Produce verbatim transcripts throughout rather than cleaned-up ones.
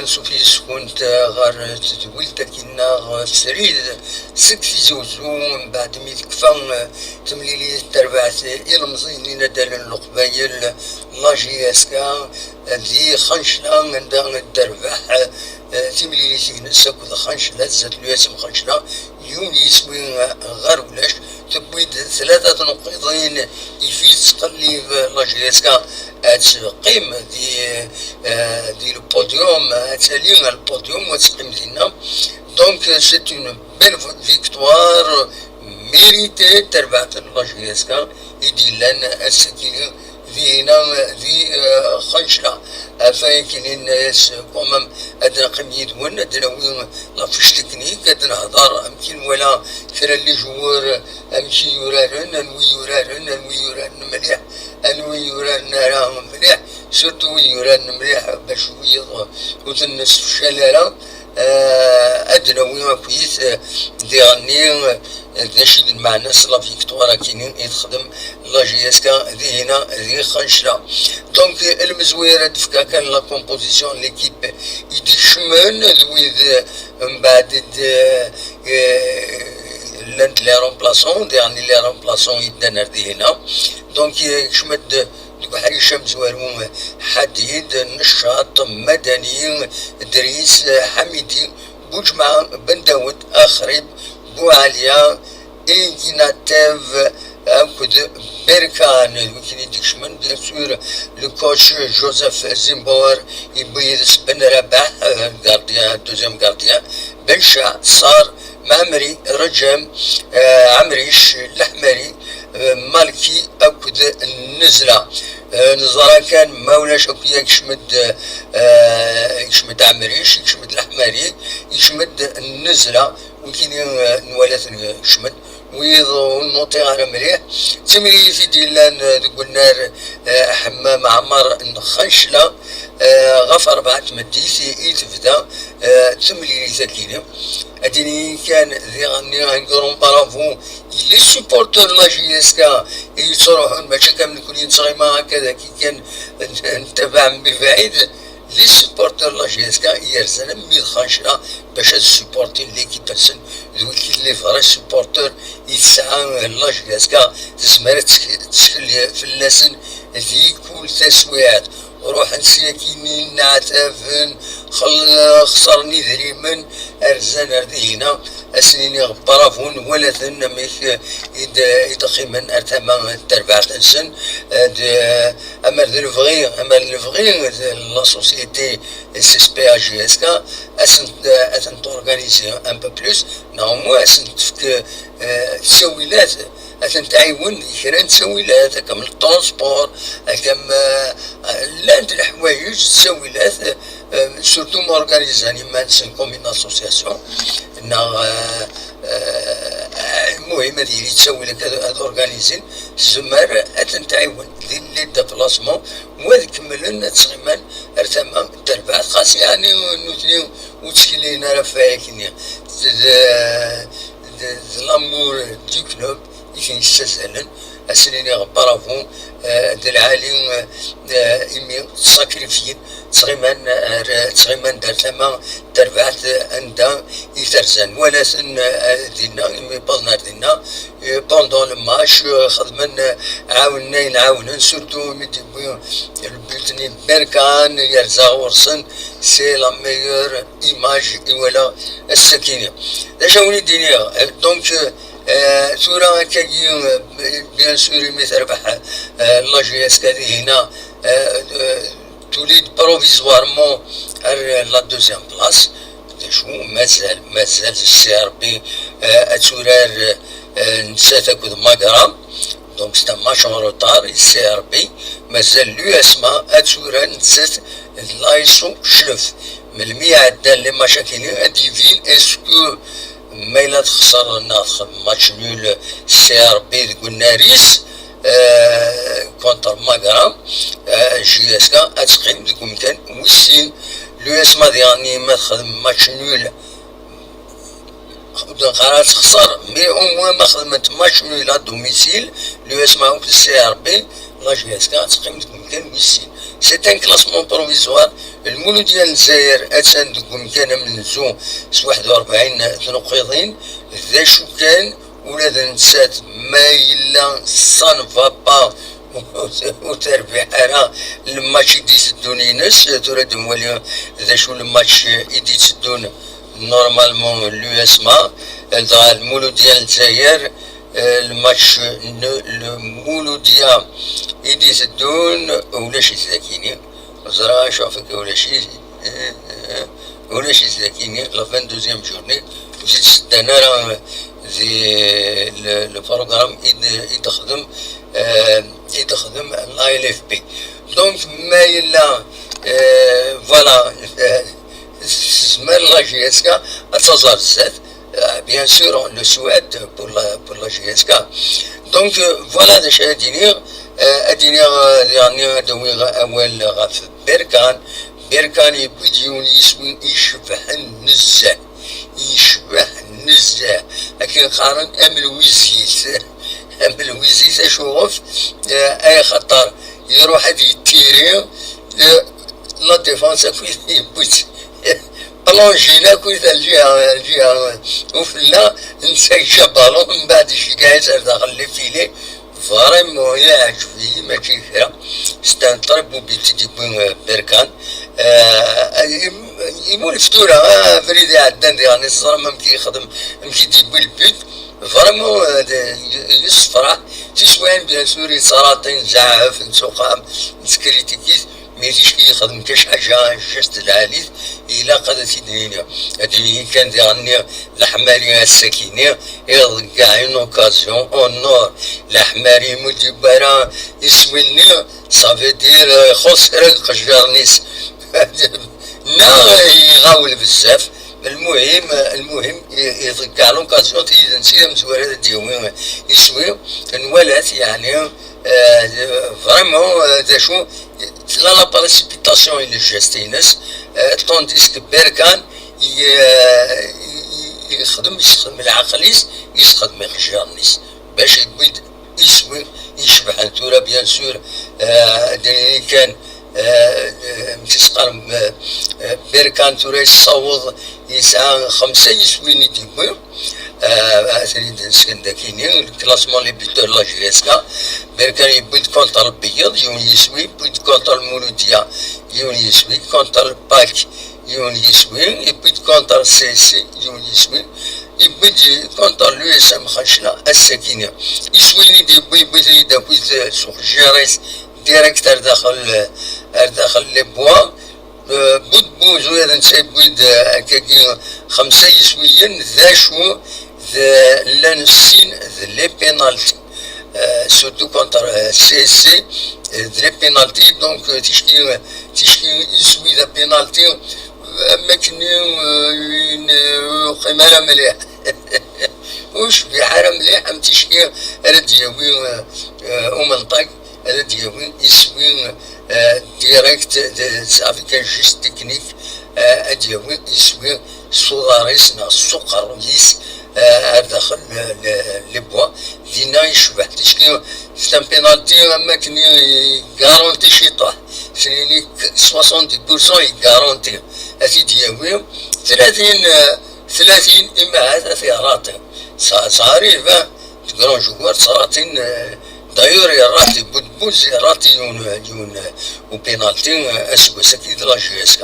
Ansuf yes-kent ɣer tedwilt-agi-nneɣ srid seg Tizi Uzzu, mbeɛd mi tekfa temlilit n terbaɛt ilemẓiyen n yinaddalen n Leqbayel, la J S K, di Xancla, anda terbeḥ timlilit-ines akked Xancla, zdat Luyasem Xancla, yiwen yiswi ɣer ulac, tewwi-d tlata tneqqiḍin, ifi tettqellib la J S K ad teqqim di, eh, di le podium, ad tali ar le podium, ad teqqim dinna. Donc, c'est une belle victoire méritée, terbaɛt n la J S K i d-yellan ass-agi dina di, eh, Xancla. Ɣef wakken yenna-yas quand même, ad neqqim yid-wen, ad nawi la fiche technique, ad nehder amek i nwala kra n les joueurs, amek i yuraren, anwi yuraren, anwi yuraren mliḥ, anwi yuraren ara mliḥ, surtout win yuraren mliḥ, bac wiyaḍ ur ten-nessefcal ara. Eh, ad nawi akkit, eh, diɣenni, eh, d acu i d lmeɛna-s la victoire-agi-nni i texdem la J S K dihina di Xancla. Donc, eh, lmezwir ad d-fkeɣ kan la composition n l'équipe i d-ikecmen, d wid, eh, mbeɛd, eh, eh, llan-d les remplaçants, diɣenni les remplaçants yeddan ar dihina. Donc, eh, ikcem-d deg uḥric amezwaru Ḥadid, Neccaṭ, Madani, Dris, Ḥamidi, Buǧemɛa, Ben Dawed, Axrib, Buɛalya, Ignatev akked Berkan, d wakken i d-ikecmen, bien sûr, le coach Joseph Zimbauer, yewwi yid-s Ben Rabaḥ, euh, gardien, deuxième gardien, Ben Ca, Sar, Mɛemri, Rajem, euh, Ɛemric, Leḥmari, euh, Malki akked Nezla. Euh, neẓra kan, ma ulac akk, yekcem-d, euh, yekcem-d Ɛemric, yekcem-d Leḥmari, yekcem-d Nezla, wikini, euh, nwala-ten kecmen. Wid ur nuṭiɣ ara mliḥ. D timlilit i d-yellan, eh, deg unnar, eh, Ḥemmam Ɛmar n Xancla, eh, ɣef rebɛa n tmeddit i, i tebda, eh, temlilit-agi-nni. Ad d-iniɣ kan diɣenni un grand bravo i les supporters n la J S K i yettruḥun, mačči kan nekkni nettɣima akka dagi kan, n-, ntabaɛ mebɛid. Les supporters n la J S K yerzan am wid Xancla bac ad supportin l'équipe-nsen, d wigi les vrais supporters i tesɛa la J S K, tezmer ad ttk-, tettkel fell-asen di kul taswiɛt. Ruḥen syakini, nneɛtaben, xel-, xesren idrimen, rzan ar dihina, ad sen-iniɣ bravo, nwala-ten amek i d-, i d-qqimen ar tama n terbaɛt-nsen, d, amer d lebɣi, amer d lebɣi d la société S S P A J S K, ad tent-, ad tent-organiser un peu plus, neɣ au moins ad tent-tefk, eh, ttawilat, ad tent-tɛiwen di kra n ttawilat, akka am le transport, akka am, eh, llant leḥwayeǧ, ttawilat, eh, surtout ma organizan iman-nsen comme une association, neɣ, eh, eh, المهم ad yili ttawil akka ad, ad organizin, tezmer ad tent-tɛiwen di les déplacements, u ad kemmlen ad ttɣiman ar tama n terbaɛt, xas yeɛni nutni ur ttkellin ara ɣef waya-nni. D, d, d l'amour du club i ten-yessazalen. Ad sen-iniɣ bravo, eh, d lɛali, eh, imi sacrifiyen, ttɣiman ar, ttɣiman-d ar tama n terbaɛt anda i terzan. Nwala-ten, eh, dinna, imi wwḍen ar dinna, eh, pendant le match, eh, xedmen, eh, ɛawnen ayen ɛawnen, surtout imi d-yewwi le but-nni Berkan, yerza ɣur-sen, c'est la meilleure image i walaɣ ass-agi-nni. D acu ara wen-id-iniɣ? Eh, donc, eh, tura akkagi, eh, bien sûr, imi terbeḥ, eh, la J S K dihina, eh, eh, tuli-d provisoirement ar la deuxième place. D acu, mazal, mazal C R B, eh, ad turar, eh, nettat akked Magram. Donc, c'est un match en retard i C R B. Mazal l'U S M A ad turar nettat d l'A S O Chlef. Melmi iɛeddan les matchs-agi-nni, ad d-yibin est-ce que ma yella texṣer neɣ txedm match nul C R B deg unnar-is, eh, contre Magram, eh, J S K ad teqqim deg umkan wis sin. L'U S M A diɣenni ma texdem match nul, ur d-neqqar ara texṣer, mais au moins ma xedment match nul à domicile, l'U S M A akked C R B, la J S K ad teqqim deg umkan wis sin. C'est un classement provisoire. Lmuludya n Lezzayer attan deg umkan amenzu s waḥed u rebɛin tnuqqiḍin. D acu kan, ula d nettat, ma yella ça ne va pas, ur terbiḥ ara le match i d-iteddun ines. Tura ad nwali d acu le match i d-iteddun normalement l'U S M A. Dɣa Lmuludya n Lezzayer, eh, le match n Lmuludya i d-iteddun, ulac-it dakini. Ẓriɣ acu ɣef akka ulac-it, eh, eh, ulac-it dakini, la vingt-deuxième journée, ur t-id-seddan ara di le, le programme i d-, i d-texdem, eh, i d-texdem la L F P. Donc, ma yella, eh, voilà, eh, tezmer la J S K ad taẓ ar zdat. Euh, bien sûr, on le souhaite pour la, pour la J S K. Donc, euh, voilà d acu ara d-iniɣ. Euh, ad d-iniɣ, euh, diɣenni ad awiɣ awal ɣef Berkan. Berkan yewwi-d yiwen n yiswi icebḥen nezzeh. Yecbeḥ nezzeh. Akken qqaren am lwizit. Am lwizit, acuɣef? Euh, ay xaṭer iruḥ ad yettiri, euh, la défense akk yewwi-tt. Plongin akk i lǧiha, lǧiha ufella, netta yečča balon, mbeɛd iceggeɛ-itt ar daxel le filet. Vraiment, yeɛǧeb-iyi mačči kra. C'est un très beau but i d-yewwi, euh, Berkan. Euh, im-, imulef tura, ah, abrid iɛeddan diɣen, teẓram amek i yexdem, amek i d-yewwi le but. Vraiment, euh, d-, y-, yessefraḥ. Tiswiɛin, bien sûr, yettaraṭi, nzeɛɛef, nettuqam, nettkritikit. Mais ticki yexdem kan ḥaǧa, geste lɛali, ilaq ad t-id-nini. Ad d-nini kan diɣenni, leḥmari ass-agi-nni, iḍeggeɛ une occasion en or. Leḥmari mu d-yewwi ara iswi-nni, ça veut dire, euh, ixuṣ kra deg iqejjiren-is. Neɣ iɣawel bezzaf. Lmuhim, lmuhim, i-, iḍeggeɛ l'occasion, tiyita n sida amezwaru ad d-yawi iswi, nwala-t, yeɛni, euh, vraiment, euh, d acu, tella la précipitation i le geste-ines, euh, tandis que Berkan, i-, euh, i-, i-, yexdem, yessexdem lɛaqel-is, yessexdem iqejjiren-is, bac yewwi-d iswi icebḥen. Tura, bien sûr, euh, ad d-nini kan, euh, amek i s-qqaren, euh, euh, Berkan tura yessaweḍ, yesɛa xemsa yiswiyen i d-yewwi. Euh, atan-id nesken dakini, le classement les buteurs la J S K. Berkan yewwi-d contre Lbeyyeḍ, yiwen yiswi, yewwi-d contre Lmuludya, yiwen yiswi, contre Pak, yiwen yiswi, yewwi-d contre C S C, yiwen yiswi, yewwi-d contre l'U S M Xancla ass-agi-nni. Iswi-nni d-yewwi, yewwi-t-id akkit s uxjiṛ-is direct ar daxel, ar daxel les bois. Euh, Budbuz, ula d netta yewwi-d, euh, akkagi xemsa yiswiyen, d acu, d, llan sin d les pénaltys. Euh, surtout contre, euh, C S C, euh, d les pénaltys, donc, euh, ticki, euh, ticki iswi d apénalty, euh, am wakken, euh, ur yeqqim ara mliḥ. Ur yecbiḥ ara mliḥ am ticki ara d-yawi, euh, euh, umenṭag, ara d-yawi iswi, euh, direct, de, avec un geste technique, euh, ad d-yawi iswi s uḍar-is neɣ s uqerruy-is, euh, ar daxel, euh, le, les bois. Dinna yecbeḥ ticki, c'est un pénalty am wakken i-, i-, garanti ciṭuḥ. Tnini soixante-dix pour cent i garanti. Ad t-id-yawi. Tlatin, euh, tlatin, imahat ad t-iṛaṭi. Ça, ça arrive, hein. Deg grand joueur, ttṛatin, euh, d'ailleurs, iṛaṭi Budbuz, iṛaṭi yiwen, yiwen, euh, u pénalty, euh, aseggas-agi d la J S K.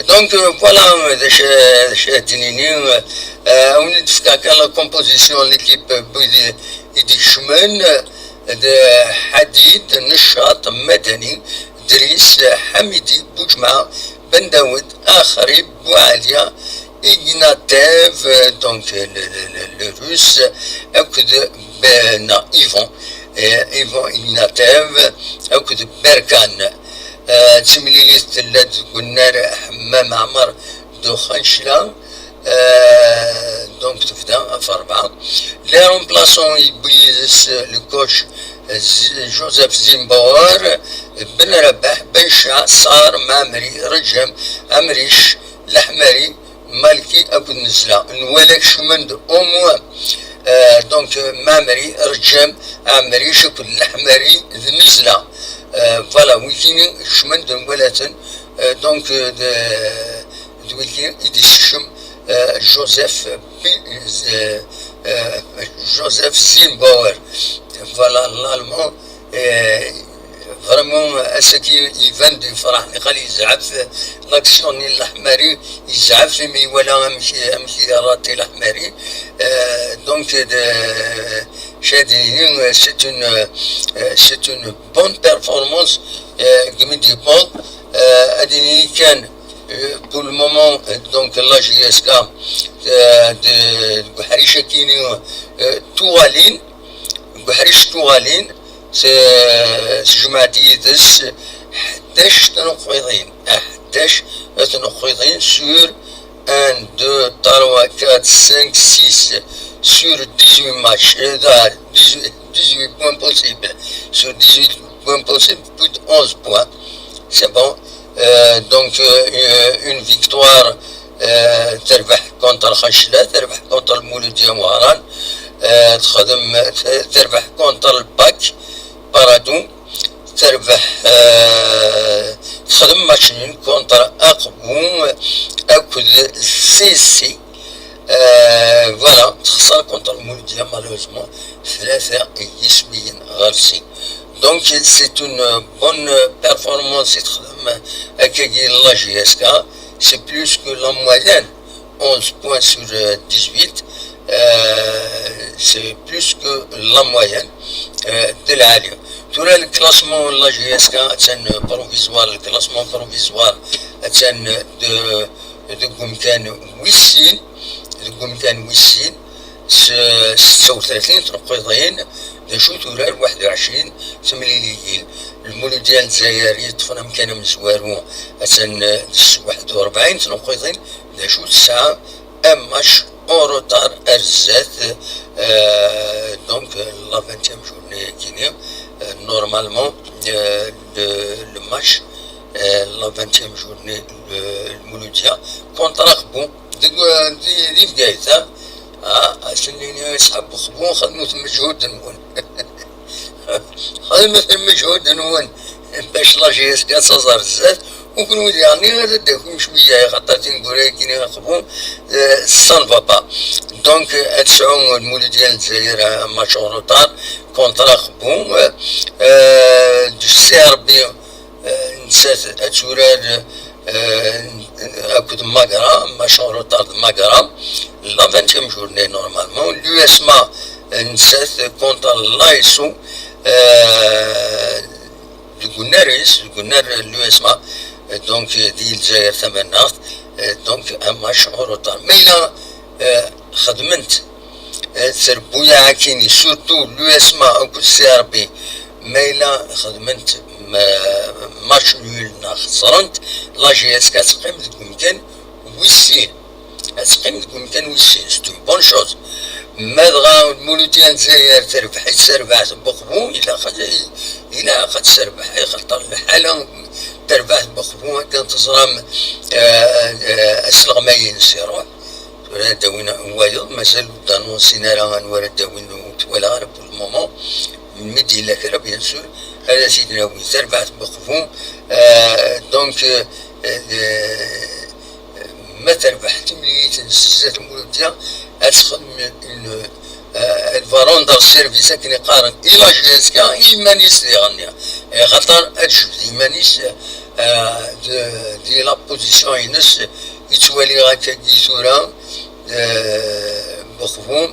Donc, euh, voilà, euh, d acu, d acu ad d-nini, euh, euh, ad wen-d-fkeɣ kan la composition n l'équipe, euh, n wid i d-ikecmen, euh, d Ḥadid, Neccaṭ, Madani, Dris, Ḥamidi, Buǧemɛa, Ben Dawed, Axrib, Buɛaliya, Ignatev, euh, donc, euh, le, le, le, le russe, akked Ben, Ivan, euh, Ivan Ignatev, akked Berkan. Euh, d timlilit tella deg unnar Ḥemmam Ɛmer d Uxancla. Euh, donc tebda ɣef rebɛa. Les remplaçants yewwi yid-s le coach, euh, Z-, Joseph Zimbauer, Ben Rabaḥ, Ben Cca, Sar, Mɛemmri, Reǧem, Amric, Leḥmari, Malki akked Nezla. Nwala kecmen-d au moins, euh, donc, euh, Mɛemmri, Reǧem, Amric akked Leḥmari d Nezla. Voilà, wikini kecmen-d nwala-ten. Donc d wiki i d-isekcem Joseph, Joseph Zinnbauer. Voilà, l'allemand. Vraiment, ass-agi iban-d yefreḥ, niqal yezɛef. L'action-nni n Leḥmari yezɛef imi iwala amek amek i yerra Leḥmari. Donc d cadini, c'est une c'est une bonne performance. Gmi d-yewweḍ, ad ini kan, pour le moment, donc la J S K, deg uḥric akini tuɣalin, deg uḥric tuɣalin, tejmeɛ-d yid-s ḥdac tnuqqiḍin, ḥdac tnuqqiḍin sur un, deux, trois, quatre, cinq, six, sur dix-huit matchs, euh, dix-huit, dix-huit points possibles, sur dix-huit points possibles, plus de onze points. C'est bon. Euh, donc, euh, une victoire, euh, terbeḥ contre Xancela, terbeḥ contre Mouloudia Mouharan, euh, terbeḥ contre le PAC Paradou, terbeḥ, euh, texdem match nul contre Aqbou akked C C. Euh, voilà, texṣer contre Mouloudia, malheureusement, tlata yiswiyen ɣer sin. Donc, c'est une bonne performance i texdem akkagi la J S K. C'est plus que la moyenne, onze points sur dix-huit. C'est plus que la moyenne de la Ligue. Tura le classement la J S K attan provisoire, le classement provisoire attan de deg umkan wis sin, deg umkan wis sin, s setta u tlatin tneqqiḍin, d acu turar waḥed u ɛecrin temliliyin. Lmuludya n Lezzayer yeṭṭfen amkan amezwaru, attan s waḥed u rebɛin tneqqiḍin, d acu tesɛa un match en retard ar zdat. Donc la vingtième journée-agi-ni, normalement, le match, la vingtième journée, Lmuludya contre Aqbou, deg di Bgayet. Asen-nini asḥab Uqbou, xedmet lmejhud-nwen. Xedmet lmejhud-nwen bac la J S K ad taẓ ar zdat, u kunwi diɣenni ad d-takum cwiya, axaṭer tineggura-agi-ni Aqbou, ça ne va pas. Donc ad tesɛu Lmuludya n Lezzayer match en retard contre Aqbou. Du C R B, nettat ad turar akked Magra, match en retard d Magra, la vingtième journée normalement. L'U S M A, nettat contre l'A S O, deg unnar-is, deg unnar n l'U S M A, donc di Lezzayer Tamaneɣt, donc un match en retard. Ma yella xedment trebbuyaɛ akini, surtout l'U S M A akked C R B, ma yella xedment match nul neɣ xesrent, la J S K ad teqqim deg umkan wis sin. Ad teqqim deg umkan wis sin, c'est une bonne chose. Ma dɣa Lmuludya n Lezzayer terbeḥ-itt terbaɛt n Uqbou, ilaq ad, ilaq ad terbeḥ, axaṭer lḥala n terbaɛt n Uqbou akken teẓram, asleɣmay-ines iruḥ. Tura ad d-awin wayeḍ, mazal ur d-anunsin ara anwa ara d-awin, ur twalaɣ ara pour le moment. Mi d-yella kra, bien sûr, ad as-id-nawi tarbaɛt n Uqbou. Donc, ma terbeḥ timlilit n zdat Lmuludya, ad texdem une, elle va rendre service akken i qqaren i la J S K i yiman-is diɣenni. Axaṭer ad tejbed iman-is di la position-ines. Yettwali akkagi tura Uqbou.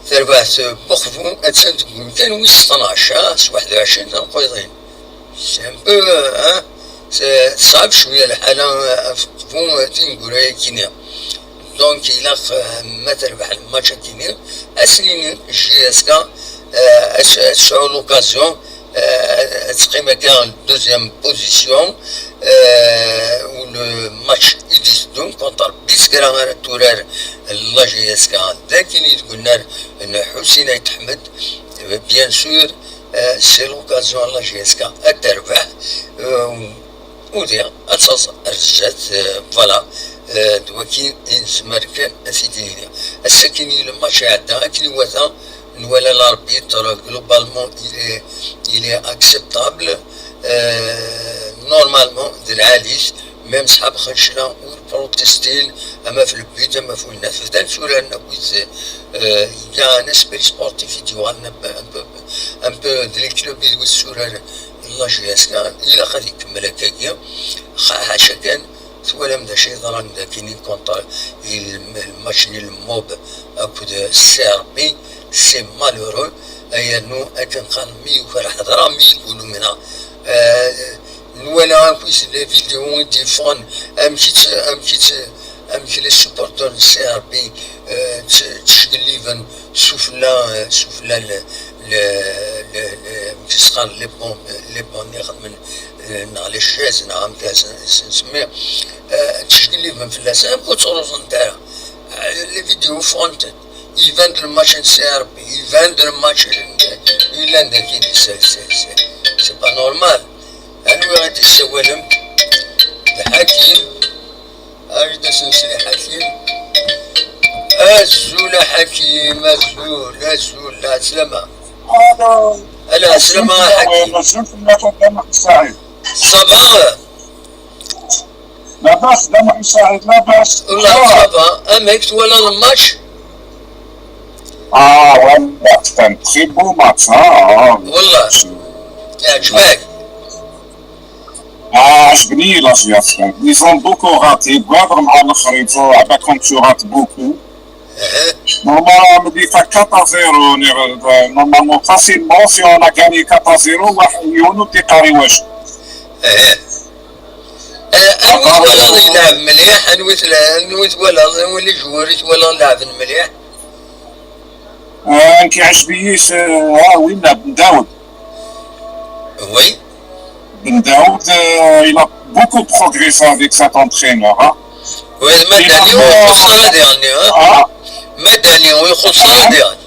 Tarbaɛt n Uqbou attan deg umkan wis tnac, s waḥed u ɛecrin tanqiḍin. C'est un peu, hein, c'est, teṣɛeb cwiya lḥala ɣef Uqbou tineggura-agi-ni. Donc ilaq, ma terbeḥ lmatch-agi-ni, ad s-nini J S K ad tesɛu l'occasion ad teqqim akka deuxième position. U le match i d-iteddun contre Biskra ara turar la J S K, d akken i deg unnar n Ḥusin Ayt Ḥmed. Bien sûr, c'est l'occasion la J S K ad terbeḥ, u diɣ ad taẓ ar zdat. Voilà, d waki i nezmer kan ad t-id-nini. Ass-agi-ni le match iɛedda akken iwata, Nwala l'arbitre, globalement, il est, il est acceptable. Euh, normalement, d lɛali-s, même ṣṣḥab Xencla ur protestin, ama f le but, ama f winna, f dan suraren akkit, euh, il y a un esprit sportif i d-yuɣalen un peu, un peu, un peu d les clubs i d wis suraren la J S K, ilaq ad ikemmel akkagi, xa-, ḥaca kan, twalam d acu yeḍran dagini contre il-, le match-nni n le MOB akked C R B, c'est malheureux, yernu akken qqaren mi yuker ḥedra, mi yeggul umneɣ. Euh, nwala akkit les vidéos i d-yeffɣen, amek i tt-, amek i tt-, amek les supporters n C R B, euh, tt-, ttjeggilen sufella, euh, sufella le, le, le, le, amek i s-qqaren, les bombes, les bombes i xedmen, euh, neɣ les chaises, neɣ amek ara s-, s-, nsemmi, euh, ttjeggilen fell-as, amek ur ttruẓunt ara. Euh, les vidéos ffɣent-d, iban-d le match n C R B, iban-d le match n-, yellan dagi, c'est, c'est, c'est, c'est pas normal. Anwi i d-yessawalen? D Ḥakim. Ad as-nsel i Ḥakim. Azul a Ḥakim, azul, azul, lɛeslama. Allo. Alɛeslama a Ḥakim. Azul fell-ak a Dda Muḥ Saɛid. Ça va? Labas, Dda Muḥ Saɛid, labas. Wallah, ça va. Amek twalaḍ le match? Ah, ouais, c'est un très beau match, hein. Wallah. Yeɛǧeb-ak? Ah, عجبني la J S K. Ils ont beaucoup raté. بوابر مع الاخر يتو عبا كنت شو رات beaucoup. Normalement, on dit ça quatre à zéro. Normalement, facilement, si on a gagné quatre à zéro, واحد يونو تيقاري واش. Anwi twalaḍ yelɛeb mliḥ? Anwi tla-, anwi twalaḍ, anwi les joueurs i twalaḍ lɛeben mliḥ? آه، كيعجبني س-، ها وين بن داود. Oui. بن داود، آه، il a beaucoup progressé avec cet entraîneur, hein. Oui, مدني ويخص هذا يعني, ها؟ آه. مدني ويخص هذا يعني.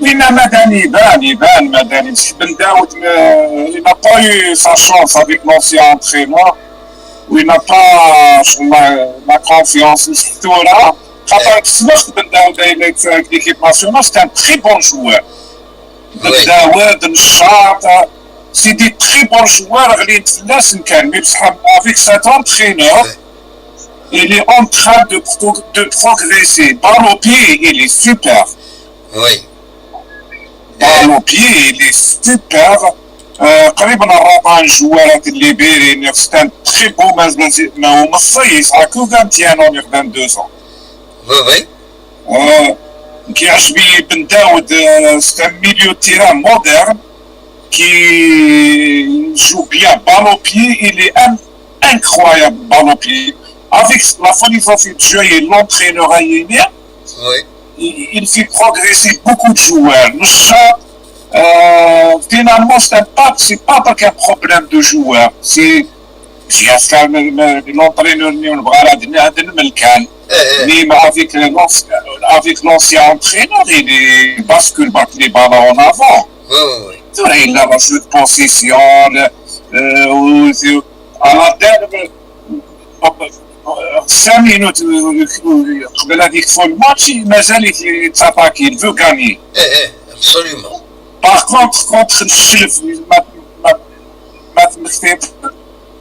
Oui, mais مدني يبان، يبان مدني. بصح بن داود، آه، il n'a pas eu sa chance avec l'ancien entraîneur. Oui, il n'a pas, شغل, la, la confiance. بصح ثورة، خاطر تسمعت بن داود اللي في l'équipe nationale, c'est un très bon joueur. بن داود، نشاط، c'est des très bons joueurs, غليت فلاس كان, mais بصح avec cet entraîneur, il est en train de pro-, de progresser. Balle au pied, il est super. Oui. Balle au pied, il est super. آه، قريب نرابا ان جوارات اللي بيرين, c'est un très beau, مازال ما هو مصيص, هاكو كان تيانو نيغ vingt-deux ans. Oui, oui. آه، كيعجبني بن داود, آه، c'est un milieu de terrain moderne qui joue bien, balle au pied, il est in-, incroyable, balle au pied. Avec la philosophie de jeu et l'entraîneur, il, il fait progresser beaucoup de joueurs. نشاط, euh, finalement, c'est pas, c'est pas un problème de joueurs. C'est, c'est l'entraîneur, نبغى هذا الملكان. Mais avec l'ancien, avec l'ancien entraîneur, il bascule pas les ballons en avant. ثورة, il a la jeu de possession, le, euh, à la dernière, cinq minutes, euh, قبل هذيك في الماتش, مازال يتاتاكي, il veut gagner. Absolument. Par contre, contre الشلف, ما, ما, ما تمثل.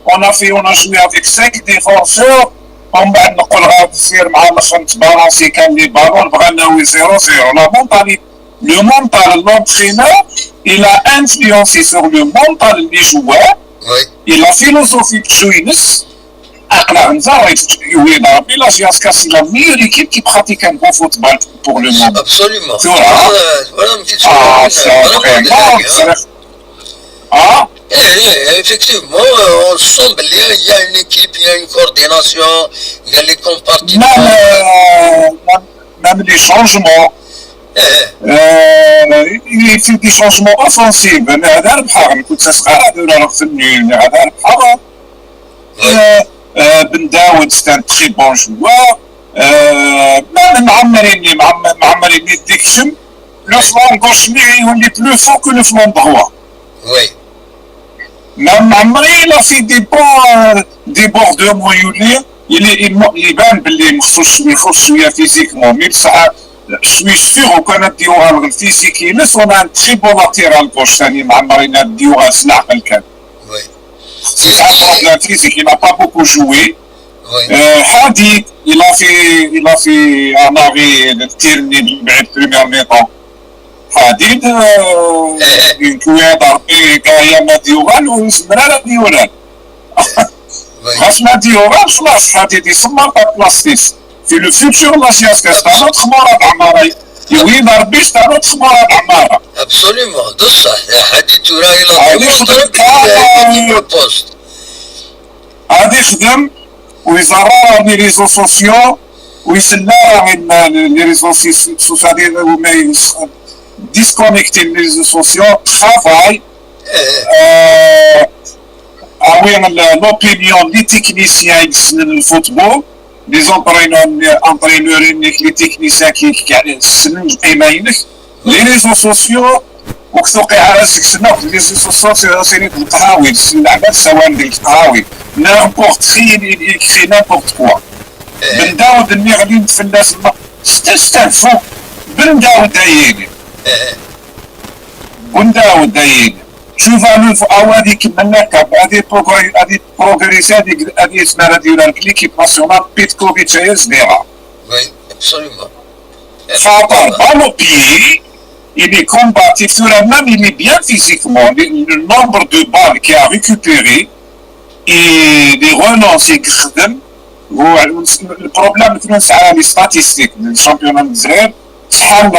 On a fait, on a joué avec cinq défenseurs. ومن بعد نقول غادي تصير مع الاخر تبالونسي, كان les ballons, بغا ناوي zéro zéro. La mentalité, le mental, l'entraîneur, il a influencé sur le mental des joueurs. Oui. Et la philosophie de Joines, عقل غمزة, راهي تجي, oui, ربي, la J S K, c'est la meilleure équipe qui pratique un bon football pour le moment. Absolument. Tu vois, hein? Voilà, voilà, c'est vraiment, c'est vrai. Ah, eh, effectivement, euh, on sent bien, il y a une équipe, il y a une coordination, il y a les compartiments. Même, euh, même, même les changements. Euh, il fait des changements offensifs. Mais هذا ربحها, كنت صغير, هذا راه في النيل, هذا ربحها. Euh, euh, بن داود, c'est un très bon joueur. Euh, même معمريني, معم-, معمريني ديكشن, le flanc gauche, mais il est plus fort que le flanc droit. Oui. Même معمري, il a fait des bons, euh, débordements, il est, il est, il est, يبان باللي مخصوص, يخص شوية physiquement, mais بصح Je suis sûr, وكان غادي يوغال الفيزيك ينس، on a un très bon latéral gauche ثاني معمرين غادي يوغال سلاح كان. Oui. C'est un problème physique, il n'a pas beaucoup joué. Oui. Euh, Hadid, il a fait, il a fait un arrêt de tir من بعيد première mi-temps. Hadid, euh, Eh. une couée d'arrêt, Gaïa Madioran, ou Ismera Madioran. Oui. خاص Madioran, خلاص, Hadid يسمى la place six. في le futur, la G S K, c'est un autre Mourad Amara. Oui, Darbiche, c'est un autre Mourad Amara. Absolument. بصح حديد ثورة إلى هذه démontré خدمة. le poste. غادي يخدم ويزرع les réseaux sociaux ويسنى من les réseaux sociaux, c'est-à-dire وما يس- disconnecter les réseaux sociaux, travail, Eh, euh, avoir l'opinion des techniciens يسنن الفوتبول, les entraîneurs, entraîneurs, les techniciens qui, qui يسنن القيمة ينك. Les réseaux sociaux, وكتوقع راسك سنة في les réseaux sociaux, c'est c'est القهاوي, c'est العباد سوان ديال القهاوي. N'importe qui, il, il crée n'importe quoi. eh, بن داود اللي غادي نتفلس الم-، c'est c'est un fou. بن داود دايين. eh, بن داود دايين. شوف هذا الف-، هذه كملنا كاب، هذه بروغري-، هذه بروغريسي، هذه، هذه اسمها، هذه ولا l'équipe nationale, Petkovic, et cetera. Oui, absolument. خاطر ballon au pied, il est combatif, sur la même, il est bien physiquement. Le, le nombre de balles qu'il a récupéré et les relances يخدم. هو البروبليم كنا نسعى les statistiques من championnat الجزائر, شحال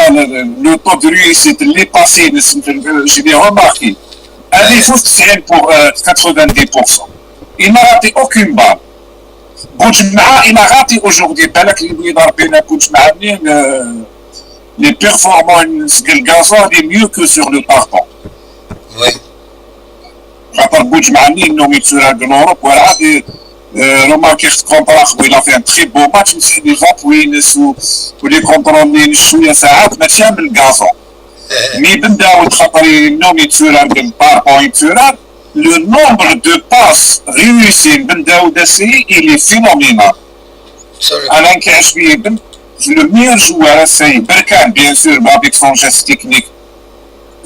le taux de réussite اللي passé, j'ai remarqué, هذه يفوت تسعين pour quatre-vingt-dix pour cent. Il n'a raté aucune balle. بوجمعة, il a raté aujourd'hui, بالك اللي يضرب بين بوجمعة منين, euh, les performances ديال الكازون, il est mieux que sur le partant. Oui. خاطر بوجمعة منين انهم يتسرى l'Europe, ولا عاد, euh, روماركي خد كونترا خو, il a fait un très beau match, مسح les appuis ينس و les contrôles ينس شوية ساعات, ماشي من الكازون. Eh, Mais بن داود خاطر انهم يتسرى بالباربون يتسرى, le nombre de passes réussies بن داود السي, il est phénoménal. absolument. انا كيعجبني بن, le meilleur joueur السي بركان, bien sûr, avec son geste technique.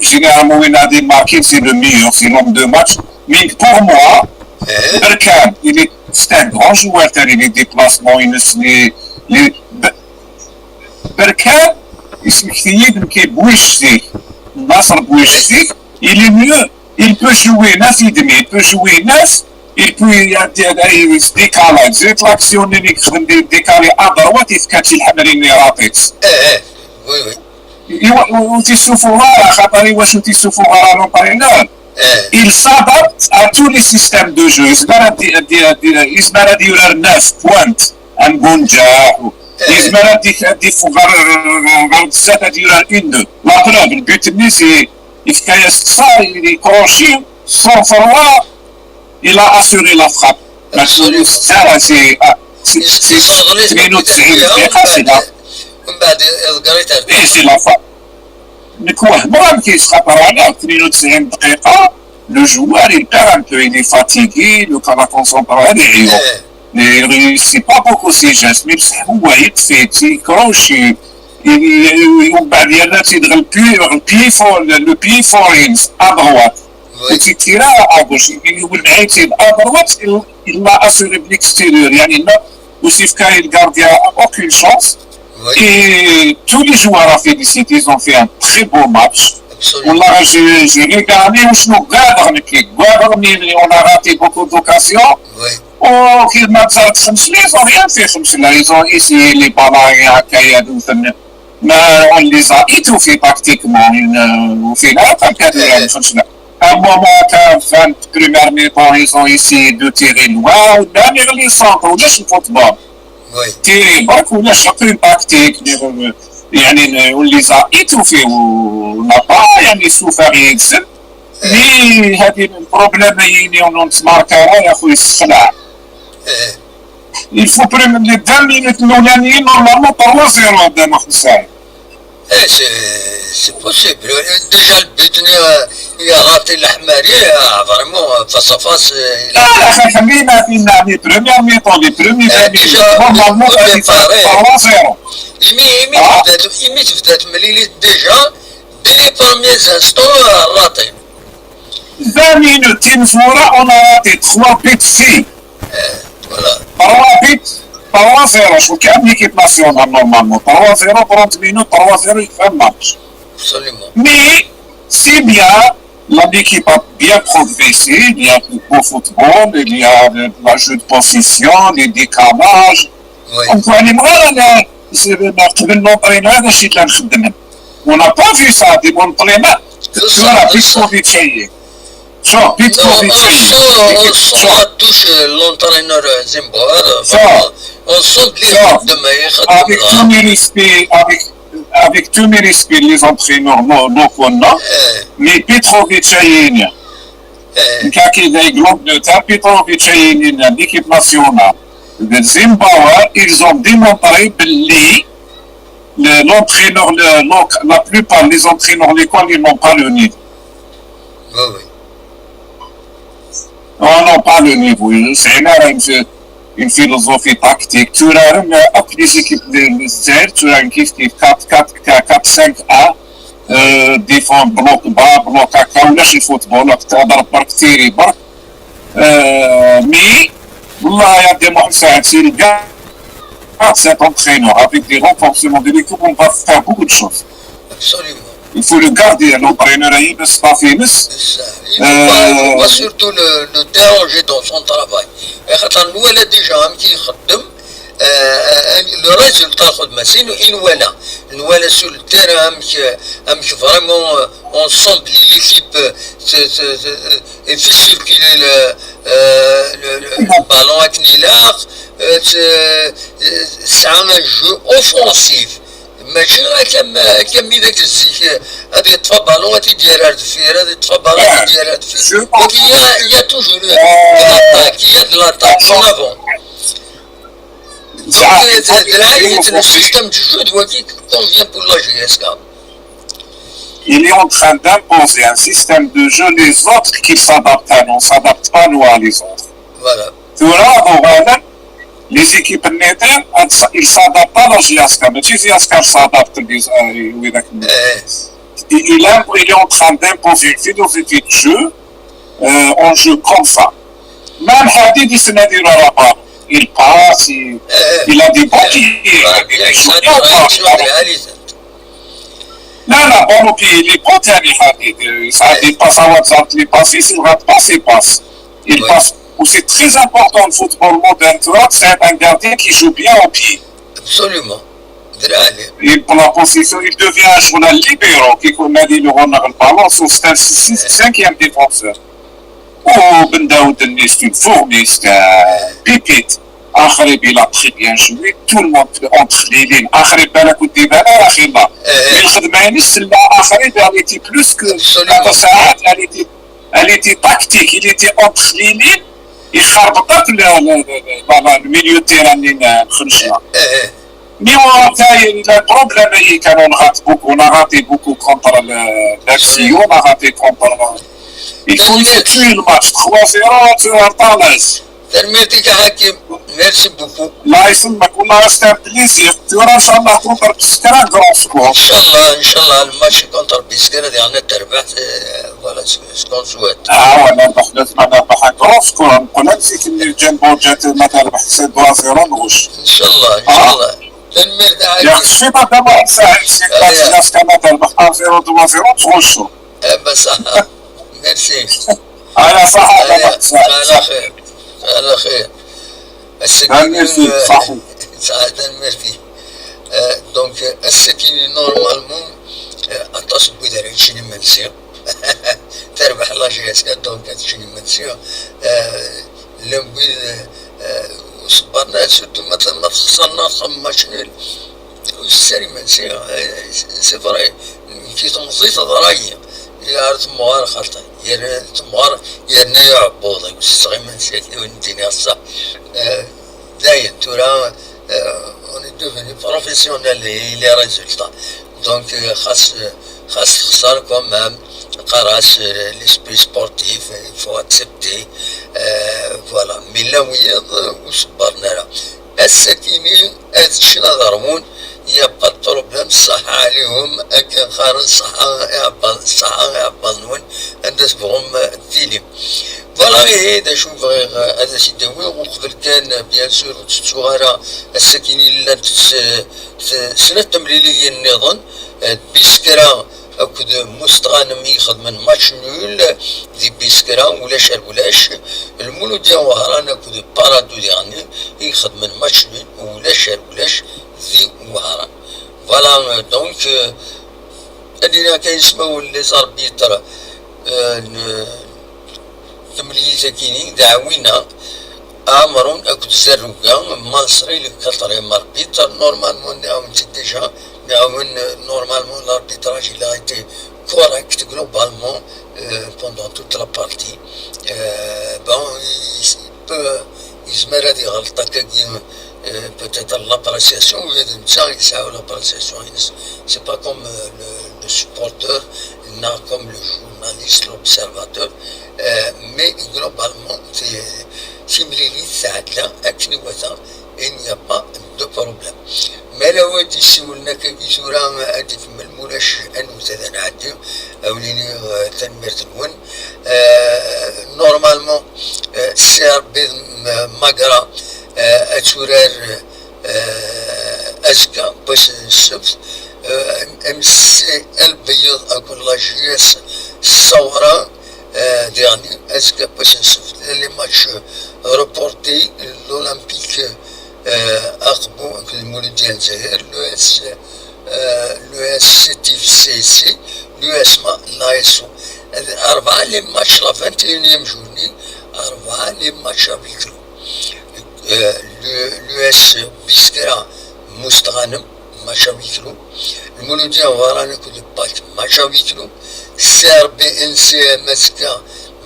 Généralement, وين غادي marquer, c'est le meilleur, c'est l'homme de match. Mais pour moi, Eh, Berkane, il est, c'est un grand joueur, ثاني les déplacements, ينس les, les, Ber-, Berkane, اسمك سيد, كي بويشتي, ناصر بويشتي, il est mieux. Il peut jouer ناس يدمي, il peut jouer ناس, il peut y a des, des, des décalages, des actions اللي يخدم des décalés à droite, يفكاتي الحمرين اللي راطيت. eh, eh. Oui, oui. ايوا, وتيسوفو غارة, خاطر ايوا شو تيسوفو غارة l'entraîneur. Eh, Il s'adapte à tous les systèmes de jeu. يزمر هاد-، هاد-، هاد-، يزمر هاد يورار ناس بوانت, ان بونجا. يزمر هاد يف-، هاد يفو غار، غار بزاف هاد يورار اون دو. La preuve, البيت النيسي يفكايا سكسار, il est crochet, sans فروا, il a assuré la frappe. ما تقولوش سكسار, c'est, ah, c'est, c'est اثنين وتسعين دقيقة, c'est là. ومن بعد الكريتير ايه, c'est la frappe. نكوه مرة كيتخطر على اثنين وتسعين دقيقة, le joueur, il perd un peu, il est fatigué, le كان كونسونطري, هذه عيوب. Eh, Il réussit pas beaucoup ses gestes, mais بصح هو يطفي, تيكروشي, ي-، ي-، ومن بعد يلا تيدغل le pied, le pied fort, ينس, à droite. oui, وتيتيرا à gauche, يولي معايا تيد à droite, il, il l'a assuré de l'extérieur, يعني لا, وسيف كاين le gardien, aucune chance. oui. Et tous les joueurs à féliciter, ils ont fait un très beau match. Absolument. والله, j'ai, j'ai regardé وشنو قادر نكي, قادر ني, on a raté beaucoup d'occasions. Oui. وكي ما تزرت خمس, ils ont rien fait خمس, ils ont essayé les ballons هكايا, ما, on les a étouffés tactiquement, وفينا كان كادو خمس. À un moment, كان في première mi-temps, ils ont essayé de tirer loin, ولا les centres, ولاش الفوتبول. Oui. Tirer برك ولا شاطين tactique, يعني, on les a étouffés, on n'a pas, يعني, souffert يتسن. Mais هذه البروبليم يجيني ونتماركا يا خويا السخلع. Eh, Il faut prendre les deux minutes الاولانيين, normalement trois zéro قدام اخو سعيد. eh, c'est, c'est possible. Déjà, le but, il a raté l'Ahmari, ah, vraiment, face à face, il a لا, لا, خلينا في, في première mi-temps, les premiers Eh, vingt minutes, déjà, normalement, on est غادي paré. trois zéro. Imi, imi tebda, imi tebda temlilit déjà, dès les premiers instants, euh, raté. Vingt minutes, une fois, on a raté trois buts si. Voilà. Trois buts, trois zéro. Je crois qu'il y a une équipe nationale normalement. Trois zéro, trente minutes, trois zéro, il fait le match. Absolument. Mais c'est bien, l'équipe a bien progressé. Il y a du beau football, il y a de la jeu de possession, les décalages. Oui. Donc, on est vraiment là. C'est le match de l'entraîneur, je suis là, je suis de même. On n'a pas vu ça, des bons entraîneurs. C'est Voilà, ça, c'est ça. Petrovic, ça y est. Genre, Non, Petrovic, on ça y est. sent, on sent Genre, la touche, euh, l'entraîneur, euh, Zimbabwe, euh, Ça. Vraiment, on sent de Ça. l'effort de meilleur. Avec tous mes respects, avec, avec tous mes respects, les entraîneurs, non, non, non, non. Euh, Mais Petrovic, ça y est. euh, كاكي داي جروب دو تاع بيتروفيتش، هي لينا ليكيب ناسيونال ديال زيمبابوي، ils ont démontré باللي le- l'entraîneur, le- donc, la plupart des entraîneurs ليكول ils n'ont pas le niveau. oui, oui. Non, non, pas le niveau. C'est une, une, une philosophie tactique. Tu as une, toutes les équipes de, de Zaire, tu as une كيف كيف quatre quatre quatre cinq un, euh, défense, bloc bas, bloc هكا، ولا شي football، تهضر برك تيري برك. Euh, mais والله يا دي محمد سعد، c'est le gars, cet entraîneur, avec des renforcements de l'équipe, on va faire beaucoup de choses. Absolument. Il faut le garder, l'entraîneur, il ne se pas finir. C'est ça. Il ne faut pas, il faut pas surtout le, le déranger dans son travail. خاطر نوالا déjà amek i ixeddem, euh, le résultat خدمة سينو إنوالا نوالا sur le terrain amek, amek vraiment, euh, on sent que l'équipe, euh, se- se- se- euh, fait circuler le, euh, le, le ballon avec Nilak, euh, c'est- euh, c'est un jeu offensif. ماشي غير كم كم ذاك الزيك، هذه يطفى بالون، هذه يدير هذا الفير، هذه يطفى بالون، هذه يدير هذا الفير. Donc il y a, il y a toujours de l'attaque, il y a de l'attaque en avant. Donc, euh, c'est le système du jeu de Waki qui convient pour la J S K. Il est en train d'imposer un système de jeu, les autres qui s'adaptent à nous, on s'adapte pas nous à les autres. Voilà. ثورة غالب les équipes النيتين ils s'adaptent à la J S K, mais J S K s'adapte les وذاك Eh, il, il a- il est en train d'imposer une philosophie de jeu, euh, un jeu comme ça. Même Hadid, il se met dans la part. Il passe, il, eh, il a des bons eh, pieds, il a des eh, pieds ça bien doit forts. être sur les réalistes. لا لا، bon pied, il est bon, ثاني Hadid. Ça des passes à WhatsApp, les passes, il rate pas ses passes. Il Oui. Passe. Ou c'est très important le football moderne, tu vois, c'est un gardien qui joue bien au pied. Absolument. دراعي. Et pour la possession, il devient un joueur libéraux, qui comme a dit le Ronald Ballon, c'est un cinquième défenseur. Oh, Ben Daoud, c'est une fourmi, c'est un pépite. Akhrib, il a très bien joué, tout le monde entre les lignes. Akhrib, بالك ودي بالك، أخي الله. Eh, Mais الخدمة يعني سلا Akhrib, elle était plus que Absolument. ساعات, elle était, elle était tactique, il était entre les lignes, يخربطك le, le, le, le, le milieu de terrain اللي خرجنا. eh, Mais on a, le problème, c'est qu'on rate beaucoup, on a raté beaucoup contre le, l'Axio, on a raté contre le, il faut, il faut tuer le match. trois zéro, tu es en l'aise. تنميرتك يا حكيم. Merci beaucoup. الله يسلمك، والله c'est un plaisir. Tu vois, إن شاء الله contre Biskra, grand score. ان شاء الله، ان شاء الله الماتش كونتر بيسكرا ديالنا تربح، آه، voilà ce qu'on souhaite. اه، نربح، لازم نربح un grand score. نقول لك c'est une جنبو جات ما تربح c'est deux zéro نغش. ان شاء الله، ان شاء الله. تنميرتك يا يا حكيم. اخي، ما دابا ساعه شي أيوة. بلاصه كما تربح un zéro deux zéro تغشوا. آه، بس merci. على صحة على دابا. على خير، على خير. Merci, صحيح. سعادة merci. آه، donc, آه، السكيني normalement, آه، aṭas n wid ara yeččen imensi. Terbeḥ la J S K, donc ad ččen imensi. آه، llan wid, آه، وصبرنا، surtout ما ت-، ما تخسرنا خمس نيل. وسر imensi, آه، c'est vrai. Ki temẓi teḍra-yi. Ar temɣer xaṭi. Yerna temɣer, yerna uɛebbuḍ-iw. Ssesseɣ imensi, wen-d-iniɣ ṣṣeḥ. آه، Dayen, tura, euh, on est devenu professionnel et les résultats. Donc, euh, xas, euh, xas texser quand même, qqar-as, euh, l'esprit sportif, il faut accepter. Euh, voilà. Mais llan wiyaḍ, euh, ur ṣebbren ara. Ass-akini ad ččen ad ṛwun, y a pas de problème, ṣaḥa ɛlikum, akken qqaren ṣaḥa iɛebbaḍ, ṣaḥa iɛebbaḍ-nwen, anda tebɣum tilim. Voilà, ihi d acu bɣiɣ ad as-id-awiɣ, uqbel kan, bien sûr, ur ttettuɣ ara ass-akin i llant s-, s-, snat temliliyin nniḍen, eh, Biskra akked Mustɣanem i ixedmen match nul di Biskra, ulac ar ulac. Lmuludya Wehran akked Parado diɣen i ixedmen match nul, ulac ar ulac di Wehran. Voilà, euh, donc, euh, ad iniɣ kan ismawen les arbitres, euh, n-, temlilit-akini d Ɛwina, Amrun akked Zerruga, Manṣri le quatrième arbitre, normalement, nniɣ-awen-tt-id déjà, nniɣ-awen, euh, normalement, l'arbitrage, il a été correct, globalement, euh, pendant toute la partie. Euh, bon, il, il peut, yezmer ad iɣelṭ akkagi, euh, peut-être l'appréciation, ula d netta yesɛa l'appréciation-ines. C'est pas comme, euh, le, le supporter, neɣ comme le journaliste, l'observateur, euh, mais globalement, c'est, timlilit tɛedda akken iwata, il n'y a pas de problème. Ma la wad isiwlen akkagi tura ad ikemmel, mulac, anut ad nɛeddi, awen-iniɣ, euh, tanemmirt-nwen. Euh, normalement, euh, C R B de M-, Magra, euh, ad turar, euh, azekka, wass n ssebt, euh, M C L Beyyed akked la J S Sawra, euh, diɣen azekka, wass n ssebt, les matchs reportés, l'Olympique, euh, Aqbu akked Lmuludya n Lezzayer, l'U S, euh, l'U S Sétif C S C, l'U S M A, l'A S O. Arbaɛa les matchs la vingt et unième journée, arbaɛa les matchs à huis clos. Euh, le, l'U S Biskra Mustɣanem, match à huis clos. Lmuludya Wehran akked Pak, match à huis clos. C R B N C M S K,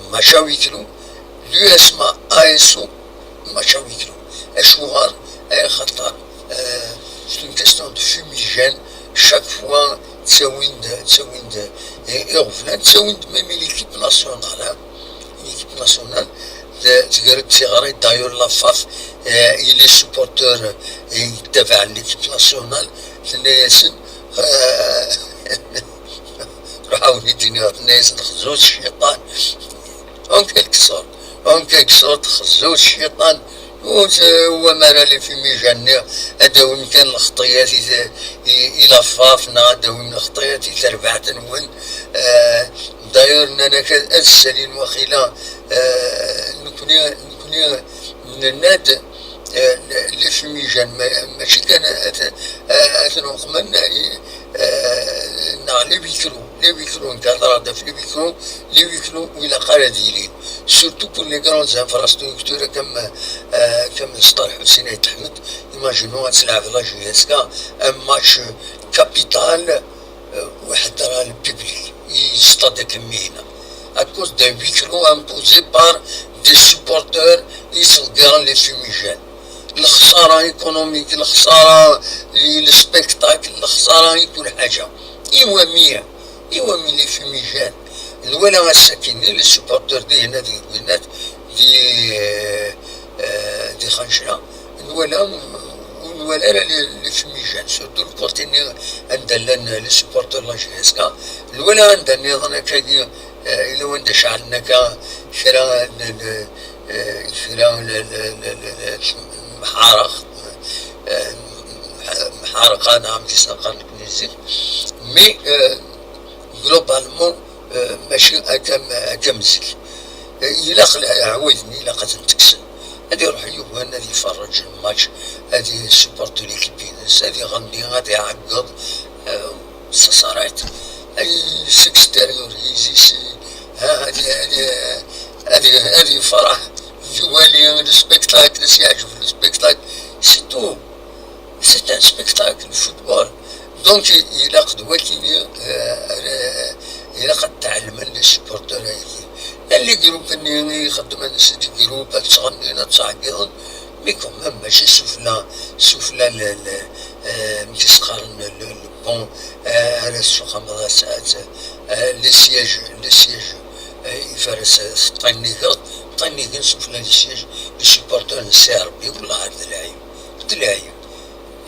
match à huis clos. L'U S M A A S O, match à huis clos. Acuɣer? Axaṭer, euh, c'est une question de fumigène. Chaque fois, ttawin-d, ttawin-d, eh, iɣeblan, ttawin-d même l'équipe nationale, hein. L'équipe nationale, de, tger-d tiɣri, d'ailleurs, la F A F, eh, et les supporters, eh, yettabaɛen l'équipe nationale, tenna-yasen, eh, ruḥ awen-id-iniɣ, tenna-yasen, xzut cciṭan. En quelque sorte, en quelque sorte, xzut cciṭan, ur t-, ur wam ara les fumigènes-nni, ad d-awim kan lxeṭṭiyat i t-, i, i la F A F, neɣ ad d-awim lxeṭṭiyat i terbaɛt-nwen. Euh, d'ailleurs, nnan-ak ad, ad ssalin waqila, euh, nekni, nekni nenna-d, euh, les fumigènes, ma-, mačči kan ad, ad ten-uqmen, i, euh, neɣ les huis clos, les huis clos, nekk hedreɣ-d ɣef les huis clos, les huis clos ur ilaq ara ad yilin. Surtout pour les grandes infrastructures comme, euh, comme Sṭar Ḥusin Ayt Ḥmed, imaginons ad tleɛbeḍ la J S K, un match capital, euh, ur iḥedder ara le public, i stade akken mi yella. À cause d'un huis clos imposé par des supporters i ttḍeggiren les fumigènes. Lexsara économique, lexsara i le spectacle, lexsara i kul ḥaǧa. Iwami, iwami les fumigènes? Nwala ass-akin les supporters dihin ad gennat di, euh, euh, di Xancra. Nwala, ur nwala ara les, les fumigènes, surtout le côté-nni anda llan les supporters la J S K. Nwala anda nniḍen akkagi, euh, ila wanda ceɛlen akka kra n, n, euh, kra n, n, n, n, n, mḥareq, euh, mḥareqa, neɣ amek i s-neqqar nekni zik. Mais, euh, globalement, euh, mačči akka m-, akka am zik. Euh, ilaq l-, ɛwayden, ilaq ad ten-tekksen. Ad iruḥ yugan ad iferreǧ lmatch, ad isupporti l'équipe-ines, ad iɣenni, ad iɛeggeḍ, euh, ça s'arrête. Ad y-, s'extérioriser, si, ha, ad y-, ad y-, ad y-, ad yefreḥ, ad iwali le spectacle, ad s-yeɛǧeb le spectacle, c'est tout. C'est un spectacle, football. Donc, i-, ilaq d wakini, euh, ara, ilaq ad tɛelmen les supporters ayagi. Llan les groupes-nni i ixeddmen, c'est des groupes, ad ttɣennin, ad ttɛeggiḍen, mais quand même, mačči sufella, sufella le, le, euh, amek i s-qqaren, le, le pont, euh, ara tessuqameḍ as-, as-, euh, les sièges, les sièges, euh, ifares, euh, ṭṭinnigeḍ, ṭṭinnigen sufella les sièges, les supporters n C R B, wallah, d lɛib, d lɛib.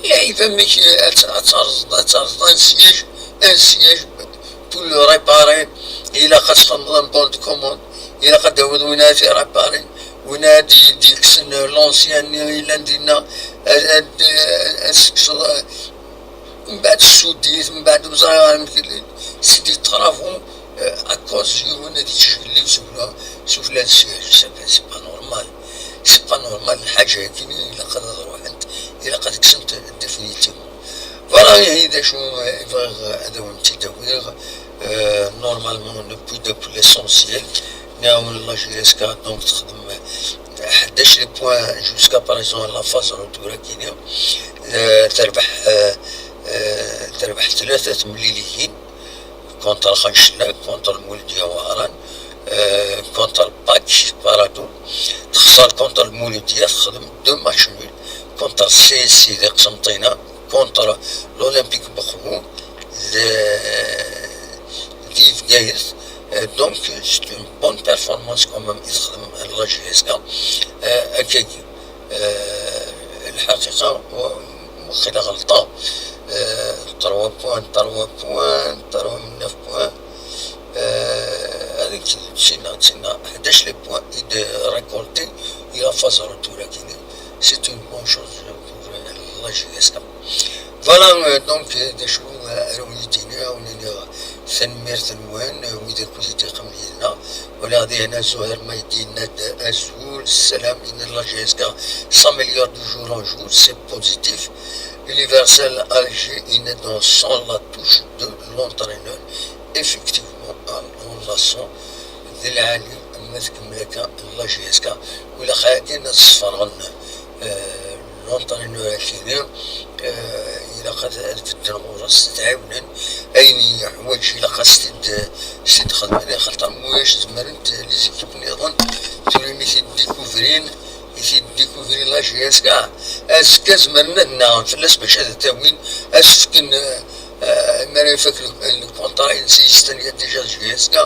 Lɛib amek ad terẓeḍ, ad terẓeḍ un siège, un siège pour le réparer, ilaq ad txedmeḍ un bon de commande, ilaq ad d-tawiḍ win ara t-iraparen, win ara d-yekksen l'ancien-nni yellan dinna, ad, ad, ad tekkseḍ, mbeɛd tessud-it, mbeɛd ur ẓriɣ ara amek, c'est des travaux, euh, à cause yiwen ad yettjellib sufella, sufella n siège, c'est pas normal. C'est pas normal, lḥaǧa-agi ilaq ad ruḥent, ilaq ad kksent définitivement. Voilà, ihi d acu i bɣiɣ ad awen-tt-id-awiɣ. Euh, normalement, newwi-d akk l'essentiel. Nɛawen la J S K, donc txedm ḥdac les points jusqu'à présent la phase retour-agi. Euh, terbeḥ, euh, euh, terbeḥ tlata temliliyin. Contre Xancellak, contre Lmuludya Wehran, euh, contre Pak Paradou, texṣer contre Lmuludya, texdem deux matchs nuls, contre C S C di Qsenṭina, contre l'Olympique Moscou, de, di Bgayet. Euh, donc, c'est une bonne performance quand même, i texdem la J S K. Euh, akkagi. Euh, lḥaqiqa, wa-, waqila ɣelṭeɣ. Euh, trois points, trois points, trois neuf points. Euh, هذيك تسينا، تسينا حداش les points i d-récolté, i la phase retour-agi. C'est une bonne chose pour la J S K. Voilà, euh, donc, euh, d acu, euh, ara wen-d-iniɣ, ad wen-iniɣ tanemmirt-nwen, euh, wid akk i d-iqqimen yid-neɣ. Wala dihin Zuhir Maydi yenna-d azul, ssalam, yenna la J S K s'améliore de jour en jour, c'est positif. Universal Alger yenna-d on sent la touche de l'entraîneur. Effectivement, on la sent. D lɛali ma tkemmel akka la J S K. Wala xayatin ad sfeṛɣen, euh, l'entraîneur-agi, euh, ilaq ad, ad bedden ɣur-s, ad t-ɛiwnen. Ayen yeḥwaǧ ilaq ad s-t-id, s-t-id-xedmen, axaṭer ma ulac zemrent les équipes nniḍen, tura mi t-id-découvrin, i t-id-découvrin la J S K, azekka zemren ad nnaɣen fell-as bac ad t-awin, ad s-fken, euh, euh, mi ara ifak le, le contrat-ines i yestenna déjà J S K,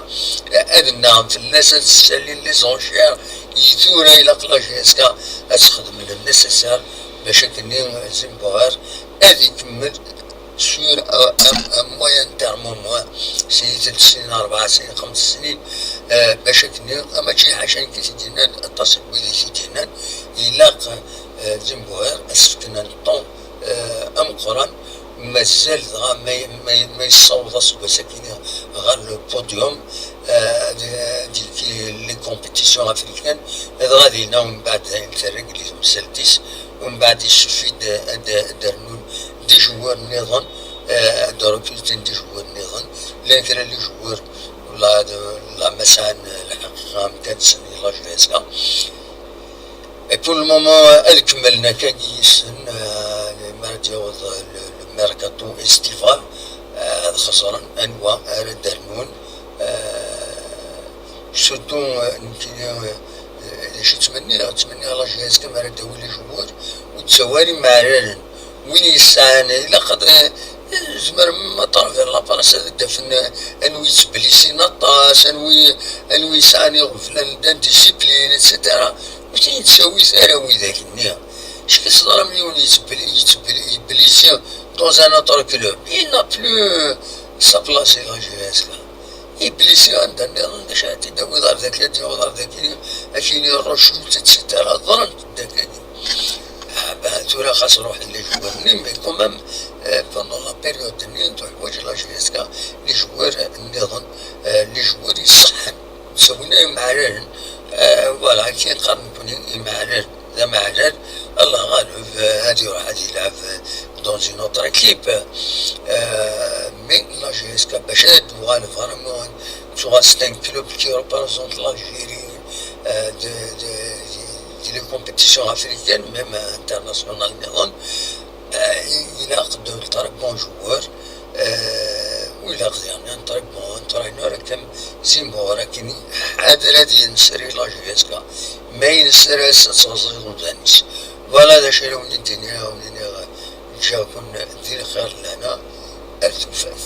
ad nnaɣen fell-as, ad ssalin les enchères, i tura ilaq la J S K ad texdem le nécessaire bac akken Zimbuher ad ikemmel sur, euh, un, un moyen terme au moins, si tlata snin, rebɛa snin, xems snin, euh, bac akken, mačči ḥaca nekk i t-id-yennan, aṭas n wid i t-id-yennan, ilaq, euh, Zimbuher ad s-fken un temps, euh, ameqqran, mazal dɣa ma, ma, ma yessaweḍ aseggas-agi ɣer le podium, euh, di, di les compétitions africaines, dɣa dinna umbeɛd dayen terregel i temsalt-is, umbeɛd il suffit d, ad, ad d-rnun des joueurs nniḍen, euh, ad d-recrutin des joueurs nniḍen, llan kra n les joueurs, la, la ma sɛan lḥeqqa amkan-nsen i la J S K. Et pour le moment, ad kemmlen akkagi yes-sen, euh, mi ara d-yaweḍ le, le mercato estival, euh, ad xeẓren anwa ara d-rnun, euh, surtout, euh, nekkini, euh, d acu ttmenniɣ, ttmenniɣ la J S K mi ara d-tawi les joueurs, ur d-tawi ara imeɛraren. Win yesɛan, ilaq ad, eh, zemren ma travers la presse ad d-afen, eh, anwi yettblisin aṭas, anwi, anwi yesɛan iɣeblan d indiscipline, et cetera. Ur ten-yettawi ara widak-nni. Acu teẓram yiwen yettbli-, yettbli-, yeblisi dans un autre club? Il n'a plus sa place i la J S K. Iblisi anda nniḍen, d acu ara t-id-tawiḍ ɣer dagi, ad d-yaweḍ ɣer dagi, ad k-yini recrute, et cetera. Ḍrant-d akkagi. Ah, bah, tura xas ruḥen les joueurs-nni, mais quand même, euh, pendant la période-nni, teḥwaǧ la J S K les joueurs nniḍen, euh, les joueurs iṣeḥḥen. Ttawin ay imeɛraren, euh, voilà, akken qqaren nekkni imeɛraren. D ameɛrar, Allah ɣaleb, euh, ad iruḥ ad yelɛeb, euh, dans une autre équipe. Euh, mais la J S K bac ad d-tuɣal vraiment, tuɣal c'est un club qui représente l'Algérie, euh, de, de, de les compétitions africaines, même internationales nniḍen. Euh, il a de très bons joueurs. Euh, u ilaq diɣen un très bon entraîneur, akken Zimbuher akken ḥader ad yenser i la J S K. Ma yenser-as ad teɣẓiḍ umdan-is. Voilà d acu ara wen-d-iniɣ, ad wen-iniɣ ǧǧiɣ-ken di lxir n lehna, ar tufat.